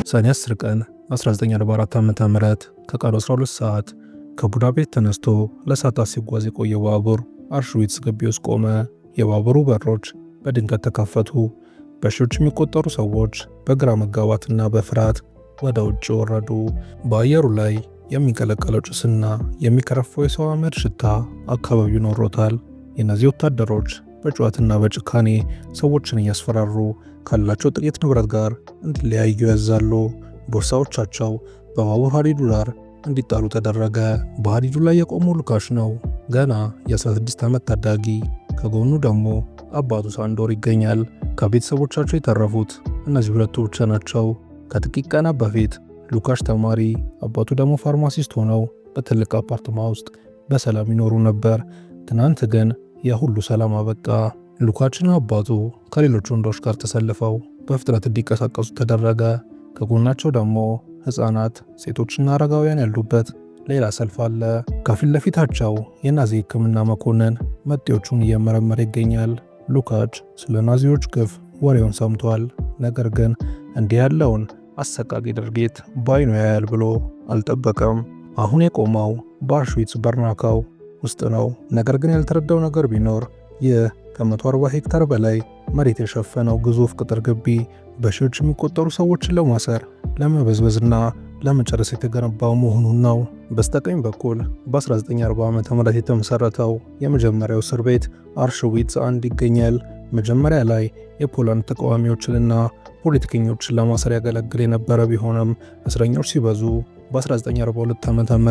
ሰኔ 10 ቀን 1944 ዓ.ም ከቀኑ 12 ሰዓት ከቡዳፔስት ተነስቶ ለሰዓታት ሲጓዝ የቆየው ባቡር አውሽዊትዝ ግቢ ውስጥ ቆመ። የባቡሩ በሮች በድንገት ተከፈቱ። በሺዎች የሚቆጠሩ ሰዎች በግራ መጋባትና በፍርሃት ወደ ውጭ ወረዱ። በአየሩ ላይ የሚንቀለቀለው ጭስና የሚከረፋው የሰው አመድ ሽታ አካባቢውን ወሮታል። የናዚ ወታደሮች በጩኸትና በጭካኔ ሰዎችን እያስፈራሩ ካላቸው ጥቂት ንብረት ጋር እንዲለያዩ ያዛሉ። ቦርሳዎቻቸው በባቡር ሀዲዱ ዳር እንዲጣሉ ተደረገ። በሀዲዱ ላይ የቆመው ሉካሽ ነው፣ ገና የ16 ዓመት ታዳጊ። ከጎኑ ደግሞ አባቱ ሳንዶር ይገኛል። ከቤተሰቦቻቸው የተረፉት እነዚህ ሁለቱ ብቻ ናቸው። ከጥቂት ቀናት በፊት ሉካሽ ተማሪ፣ አባቱ ደግሞ ፋርማሲስት ሆነው በትልቅ አፓርትማ ውስጥ በሰላም ይኖሩ ነበር። ትናንት ግን የሁሉ ሰላም አበቃ። ሉካችና አባቱ ከሌሎች ወንዶች ጋር ተሰልፈው በፍጥነት እንዲንቀሳቀሱ ተደረገ። ከጎናቸው ደግሞ ሕፃናት፣ ሴቶችና አረጋውያን ያሉበት ሌላ ሰልፍ አለ። ከፊት ለፊታቸው የናዚ ሕክምና መኮንን መጤዎቹን እየመረመረ ይገኛል። ሉካች ስለ ናዚዎች ግፍ ወሬውን ሰምቷል። ነገር ግን እንዲህ ያለውን አሰቃቂ ድርጊት በአይኑ ያያል ብሎ አልጠበቀም። አሁን የቆመው በአውሽዊትዝ በርናካው ውስጥ ነው። ነገር ግን ያልተረዳው ነገር ቢኖር ይህ ከ140 ሄክታር በላይ መሬት የሸፈነው ግዙፍ ቅጥር ግቢ በሺዎች የሚቆጠሩ ሰዎችን ለማሰር፣ ለመበዝበዝና ለመጨረስ የተገነባው መሆኑን ነው። በስተቀኝ በኩል በ1940 ዓ.ም የተመሰረተው የመጀመሪያው እስር ቤት አውሽዊትዝ አንድ ይገኛል። መጀመሪያ ላይ የፖላንድ ተቃዋሚዎችንና ፖለቲከኞችን ለማሰር ያገለግል የነበረ ቢሆንም እስረኞች ሲበዙ በ1942 ዓ.ም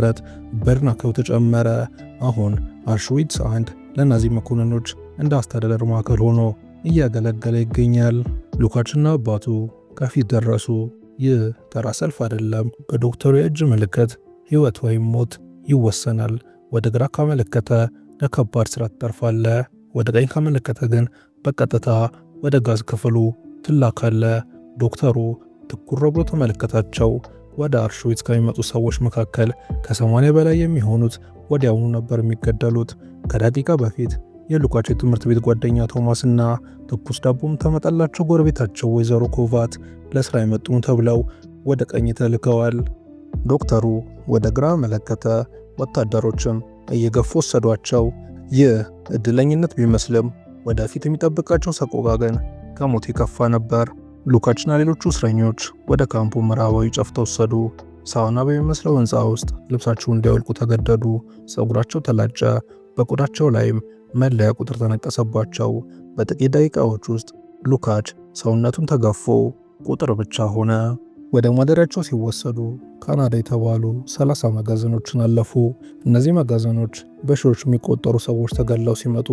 በርናካው ተጨመረ። አሁን አውሽዊትዝ አንድ ለናዚ መኮንኖች እንደ አስተዳደር ማዕከል ሆኖ እያገለገለ ይገኛል። ሉካችና አባቱ ከፊት ደረሱ። ይህ ተራ ሰልፍ አይደለም። በዶክተሩ የእጅ ምልክት ሕይወት ወይም ሞት ይወሰናል። ወደ ግራ ካመለከተ ለከባድ ስራ ትተርፋለህ። ወደ ቀኝ ካመለከተ ግን በቀጥታ ወደ ጋዝ ክፍሉ ትላካለህ። ዶክተሩ ትኩር ብሎ ተመለከታቸው። ወደ አውሽዊትዝ ከሚመጡ ሰዎች መካከል ከ80 በላይ የሚሆኑት ወዲያውኑ ነበር የሚገደሉት። ከደቂቃ በፊት የሉካች የትምህርት ቤት ጓደኛ ቶማስና ትኩስ ዳቦም ተመጣላቸው ጎረቤታቸው ወይዘሮ ኮቫት ለስራ የመጡ ተብለው ወደ ቀኝ ተልከዋል። ዶክተሩ ወደ ግራ መለከተ። ወታደሮችም እየገፉ ወሰዷቸው። ይህ እድለኝነት ቢመስልም ወደፊት የሚጠብቃቸው ሰቆቃ ግን ከሞት የከፋ ነበር። ሉካችና ሌሎቹ እስረኞች ወደ ካምፑ ምዕራባዊ ጫፍ ተወሰዱ። ሳውና በሚመስለው ሕንፃ ውስጥ ልብሳቸውን እንዲያወልቁ ተገደዱ። ፀጉራቸው ተላጨ፣ በቆዳቸው ላይም መለያ ቁጥር ተነቀሰባቸው። በጥቂት ደቂቃዎች ውስጥ ሉካች ሰውነቱን ተገፎ ቁጥር ብቻ ሆነ። ወደ ማደሪያቸው ሲወሰዱ ካናዳ የተባሉ 30 መጋዘኖችን አለፉ። እነዚህ መጋዘኖች በሺዎች የሚቆጠሩ ሰዎች ተገድለው ሲመጡ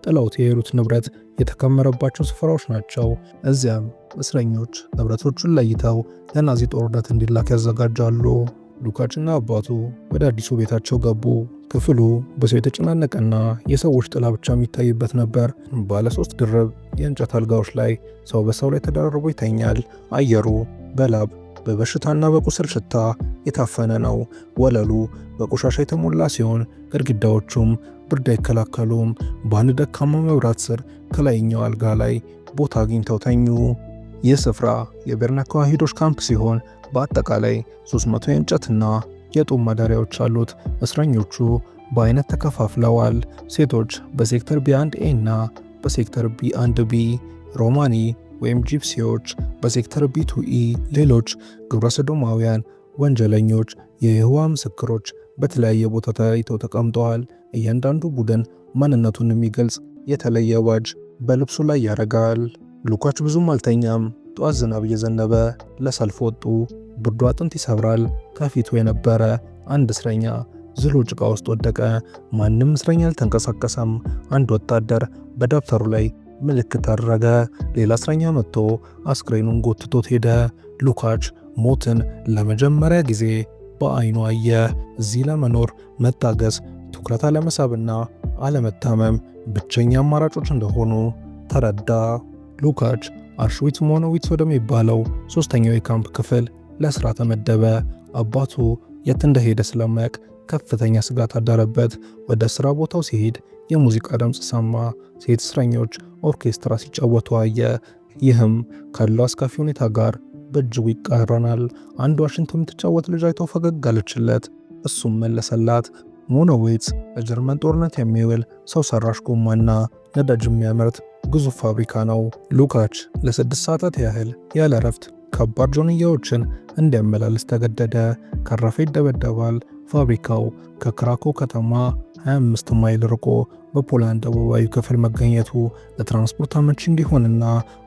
ጥለውት የሄዱት ንብረት የተከመረባቸው ስፍራዎች ናቸው። እዚያም እስረኞች ንብረቶቹን ለይተው ለናዚ ጦርነት እንዲላክ ያዘጋጃሉ። ሉካችና አባቱ ወደ አዲሱ ቤታቸው ገቡ። ክፍሉ በሰው የተጨናነቀና የሰዎች ጥላ ብቻ የሚታይበት ነበር። ባለ ሶስት ድርብ የእንጨት አልጋዎች ላይ ሰው በሰው ላይ ተደራርቦ ይተኛል። አየሩ በላብ፣ በበሽታና በቁስል ሽታ የታፈነ ነው። ወለሉ በቆሻሻ የተሞላ ሲሆን ግድግዳዎቹም ብርድ አይከላከሉም። በአንድ ደካማ መብራት ስር ከላይኛው አልጋ ላይ ቦታ አግኝተው ተኙ። ይህ ስፍራ የቤርናካው አይሁዶች ካምፕ ሲሆን በአጠቃላይ 300 የእንጨትና የጡብ ማደሪያዎች አሉት። እስረኞቹ በአይነት ተከፋፍለዋል። ሴቶች በ sector B1 A እና በ sector B1 B፣ ሮማኒ ወይም ጂፕሲዎች በ sector B2 E፣ ሌሎች ግብረ ሰዶማውያን፣ ወንጀለኞች፣ የይሖዋ ምስክሮች በተለያየ ቦታ ተለይተው ተቀምጠዋል። እያንዳንዱ ቡድን ማንነቱን የሚገልጽ የተለየ ባጅ በልብሱ ላይ ያደርጋል። ሉካች ብዙም አልተኛም። ጠዋት ዝናብ እየዘነበ ለሰልፍ ወጡ። ብርዱ አጥንት ይሰብራል። ከፊቱ የነበረ አንድ እስረኛ ዝሎ ጭቃ ውስጥ ወደቀ። ማንም እስረኛ አልተንቀሳቀሰም። አንድ ወታደር በደብተሩ ላይ ምልክት አደረገ። ሌላ እስረኛ መጥቶ አስክሬኑን ጎትቶት ሄደ። ሉካች ሞትን ለመጀመሪያ ጊዜ በአይኑ አየ። እዚህ ለመኖር መታገስ፣ ትኩረት አለመሳብና አለመታመም ብቸኛ አማራጮች እንደሆኑ ተረዳ። ሉካች አውሽዊትዝ ሞኖዊትዝ ወደሚባለው ሶስተኛው የካምፕ ክፍል ለስራ ተመደበ። አባቱ የት እንደሄደ ስለማያውቅ ከፍተኛ ስጋት አደረበት። ወደ ስራ ቦታው ሲሄድ የሙዚቃ ድምፅ ሰማ። ሴት እስረኞች ኦርኬስትራ ሲጫወቱ አየ። ይህም ካለው አስከፊ ሁኔታ ጋር በእጅጉ ይቃረናል። አንድ ዋሽንት የምትጫወት ልጅ አይቶ ፈገግ አለችለት። እሱም መለሰላት። ሞኖዊትስ ለጀርመን ጦርነት የሚውል ሰው ሰራሽ ጎማና ነዳጅ የሚያመርት ግዙፍ ፋብሪካ ነው። ሉካች ለ6 ሰዓታት ያህል ያለ እረፍት ከባድ ጆንያዎችን እንዲያመላልስ ተገደደ። ካረፈ ይደበደባል። ፋብሪካው ከክራኮ ከተማ 25 ማይል ርቆ በፖላንድ ደቡባዊ ክፍል መገኘቱ ለትራንስፖርት አመቺ እንዲሆንና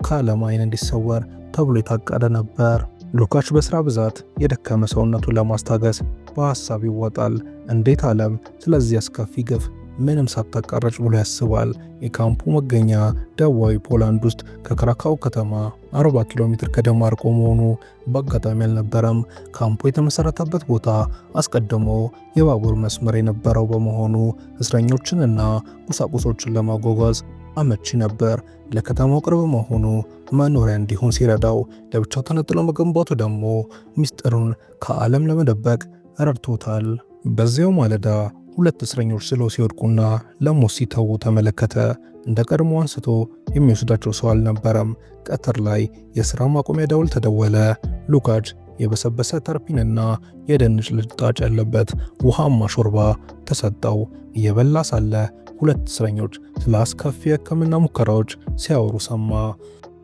ከዓለም ዓይን እንዲሰወር ተብሎ የታቀደ ነበር። ሉካች በስራ ብዛት የደከመ ሰውነቱን ለማስታገስ በሐሳብ ይዋጣል። እንዴት ዓለም ስለዚህ አስከፊ ግፍ ምንም ሳታቋርጥ ብሎ ያስባል። የካምፑ መገኛ ደቡባዊ ፖላንድ ውስጥ ከክራካው ከተማ 40 ኪሎ ሜትር ገደማ ርቆ መሆኑ በአጋጣሚ አልነበረም። ካምፑ የተመሰረተበት ቦታ አስቀድሞ የባቡር መስመር የነበረው በመሆኑ እስረኞችንና ቁሳቁሶችን ለማጓጓዝ አመቺ ነበር። ለከተማው ቅርብ መሆኑ መኖሪያ እንዲሆን ሲረዳው፣ ለብቻው ተነጥሎ መገንባቱ ደግሞ ሚስጥሩን ከዓለም ለመደበቅ ረድቶታል። በዚያው ማለዳ ሁለት እስረኞች ስለው ሲወድቁና ለሞት ሲተዉ ተመለከተ። እንደ ቀድሞ አንስቶ የሚወስዳቸው ሰው አልነበረም። ቀትር ላይ የሥራ ማቆሚያ ደውል ተደወለ። ሉካች የበሰበሰ ተርፒንና የድንች ልጣጭ ያለበት ውሃማ ሾርባ ተሰጠው። እየበላ ሳለ ሁለት እስረኞች ስለ አስከፊ የሕክምና ሙከራዎች ሲያወሩ ሰማ።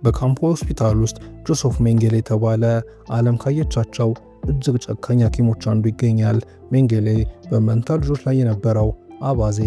በካምፖ ሆስፒታል ውስጥ ጆሴፍ ሜንጌሌ የተባለ ዓለም ካየቻቸው እጅግ ጨካኝ ሐኪሞች አንዱ ይገኛል። ሜንጌሌ በመንታ ልጆች ላይ የነበረው አባዜ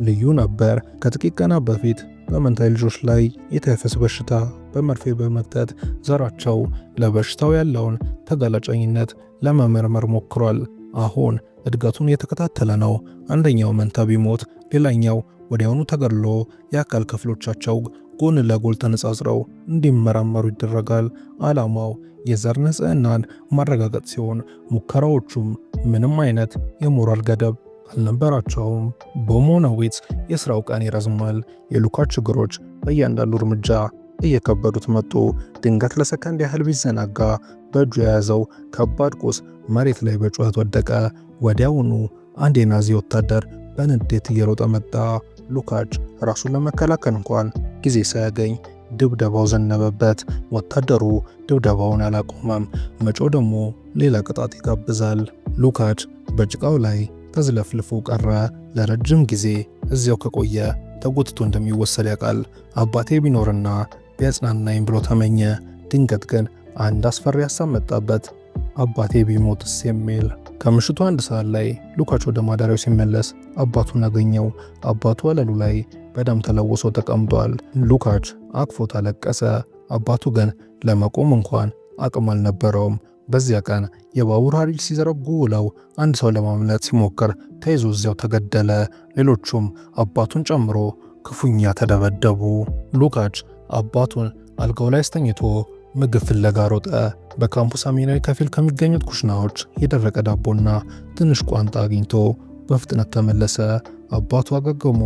ልዩ ነበር። ከጥቂት ቀናት በፊት በመንታ ልጆች ላይ የታይፈስ በሽታ በመርፌ በመክተት ዘራቸው ለበሽታው ያለውን ተጋላጭነት ለመመርመር ሞክሯል። አሁን እድገቱን እየተከታተለ ነው። አንደኛው መንታ ቢሞት ሌላኛው ወዲያውኑ ተገድሎ የአካል ክፍሎቻቸው ጎን ለጎን ተነጻጽረው እንዲመረመሩ ይደረጋል። ዓላማው የዘር ንጽህናን ማረጋገጥ ሲሆን ሙከራዎቹም ምንም አይነት የሞራል ገደብ አልነበራቸውም። በሞኖዊትስ የስራው ቀን ይረዝማል። የሉካች ችግሮች በእያንዳንዱ እርምጃ እየከበዱት መጡ። ድንገት ለሰከንድ ያህል ቢዘናጋ በእጁ የያዘው ከባድ ቁስ መሬት ላይ በጩኸት ወደቀ። ወዲያውኑ አንድ የናዚ ወታደር በንዴት እየሮጠ መጣ። ሉካች ራሱን ለመከላከል እንኳን ጊዜ ሳያገኝ ድብደባው ዘነበበት። ወታደሩ ድብደባውን አላቆመም። መጮህ ደግሞ ሌላ ቅጣት ይጋብዛል። ሉካች በጭቃው ላይ ተዝለፍልፎ ቀረ። ለረጅም ጊዜ እዚያው ከቆየ ተጎትቶ እንደሚወሰድ ያውቃል። አባቴ ቢኖርና ቢያጽናናኝ ብሎ ተመኘ። ድንገት ግን አንድ አስፈሪ ሀሳብ መጣበት። አባቴ ቢሞትስ የሚል። ከምሽቱ 1 ሰዓት ላይ ሉካች ወደ ማደሪያው ሲመለስ አባቱን አገኘው። አባቱ ወለሉ ላይ በደም ተለውሶ ተቀምጧል። ሉካች አቅፎት አለቀሰ። አባቱ ግን ለመቆም እንኳን አቅም አልነበረውም። በዚያ ቀን የባቡር ሐዲድ ሲዘረጉ ውለው አንድ ሰው ለማምለጥ ሲሞክር ተይዞ እዚያው ተገደለ። ሌሎቹም አባቱን ጨምሮ ክፉኛ ተደበደቡ። ሉካች አባቱን አልጋው ላይ አስተኝቶ ምግብ ፍለጋ ሮጠ። በካምፑ ሰሜናዊ ከፊል ከሚገኙት ኩሽናዎች የደረቀ ዳቦና ትንሽ ቋንጣ አግኝቶ በፍጥነት ተመለሰ። አባቱ አገግሞ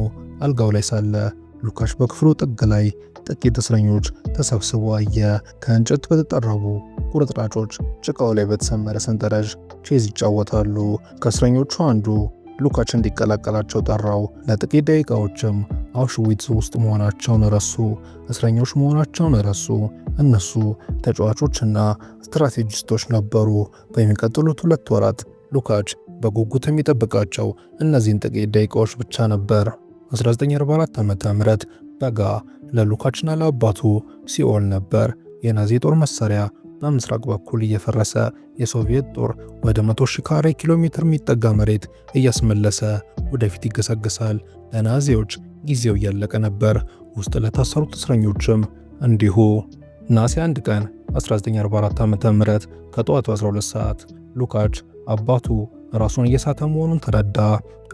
አልጋው ላይ ሳለ ሉካች በክፍሉ ጥግ ላይ ጥቂት እስረኞች ተሰብስበው አየ። ከእንጨት በተጠረቡ ቁርጥራጮች ጭቃው ላይ በተሰመረ ሰንጠረዥ ቼዝ ይጫወታሉ። ከእስረኞቹ አንዱ ሉካች እንዲቀላቀላቸው ጠራው። ለጥቂት ደቂቃዎችም አውሽዊትዝ ውስጥ መሆናቸውን ረሱ። እስረኞች መሆናቸውን ረሱ። እነሱ ተጫዋቾችና ስትራቴጂስቶች ነበሩ። በሚቀጥሉት 2 ወራት ሉካች በጉጉት የሚጠብቃቸው እነዚህን ጥቂት ደቂቃዎች ብቻ ነበር። 1944 ዓ.ም በጋ ለሉካችና ለአባቱ ሲኦል ነበር። የናዚ ጦር መሳሪያ በምስራቅ በኩል እየፈረሰ፣ የሶቪየት ጦር ወደ 100,000 ካሬ ኪሎ ሜትር የሚጠጋ መሬት እያስመለሰ ወደፊት ይገሰግሳል። ለናዚዎች ጊዜው እያለቀ ነበር። ውስጥ ለታሰሩት እስረኞችም እንዲሁ። ነሐሴ 1 ቀን 1944 ዓ.ም ከጠዋቱ 12 ሰዓት ሉካች አባቱ ራሱን እየሳተ መሆኑን ተረዳ።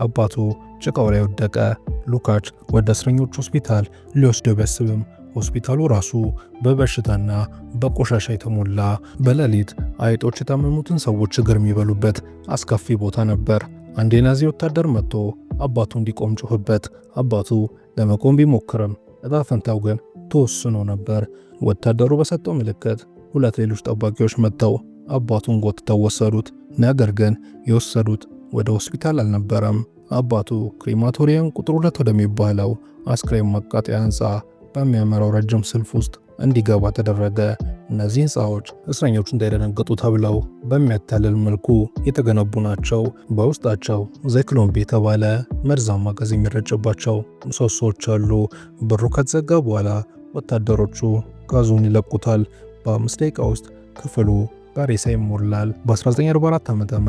አባቱ ጭቃው ላይ ወደቀ። ሉካች ወደ እስረኞች ሆስፒታል ሊወስደው ቢያስብም ሆስፒታሉ ራሱ በበሽታና በቆሻሻ የተሞላ፣ በሌሊት አይጦች የታመሙትን ሰዎች እግር የሚበሉበት አስከፊ ቦታ ነበር። አንድ የናዚ ወታደር መጥቶ አባቱ እንዲቆም ጮኸበት። አባቱ ለመቆም ቢሞክርም እጣ ፈንታው ግን ተወስኖ ነበር። ወታደሩ በሰጠው ምልክት ሁለት ሌሎች ጠባቂዎች መጥተው አባቱን ጎትተው ወሰዱት። ነገር ግን የወሰዱት ወደ ሆስፒታል አልነበረም። አባቱ ክሪማቶሪየም ቁጥር 2 ወደሚባለው አስክሬን ማቃጠያ ህንፃ በሚያመራው ረጅም ሰልፍ ውስጥ እንዲገባ ተደረገ። እነዚህ ሕንፃዎች እስረኞቹ እንዳይደነግጡ ተብለው በሚያታልል መልኩ የተገነቡ ናቸው። በውስጣቸው zyklon B የተባለ መርዛማ ጋዝ የሚረጭባቸው ምሰሶዎች አሉ። በሩ ከተዘጋ በኋላ ወታደሮቹ ጋዙን ይለቁታል። በ5 ደቂቃ ውስጥ ክፍሉ በሬሳ ይሞላል። በ1944 ዓ.ም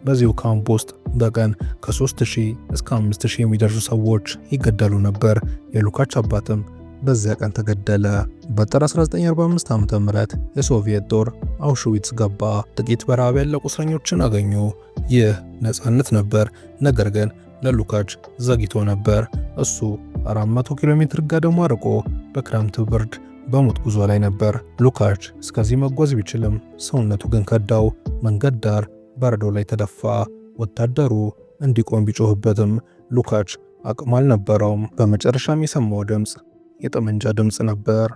በዚሁ ካምፕ ውስጥ በቀን ከ3000 እስከ 5000 የሚደርሱ ሰዎች ይገደሉ ነበር። የሉካች አባትም በዚያ ቀን ተገደለ። በጥር 1945 ዓ.ም የሶቪየት ጦር አውሽዊትስ ገባ። ጥቂት በረሃብ ያለቁ እስረኞችን አገኙ። ይህ ነፃነት ነበር። ነገር ግን ለሉካች ዘግይቶ ነበር። እሱ 400 ኪሎ ሜትር ገደማ ርቆ በክረምት ብርድ በሞት ጉዞ ላይ ነበር። ሉካች እስከዚህ መጓዝ ቢችልም ሰውነቱ ግን ከዳው። መንገድ ዳር በረዶ ላይ ተደፋ። ወታደሩ እንዲቆም ቢጮህበትም ሉካች አቅም አልነበረውም። በመጨረሻም የሰማው ድምፅ የጠመንጃ ድምፅ ነበር።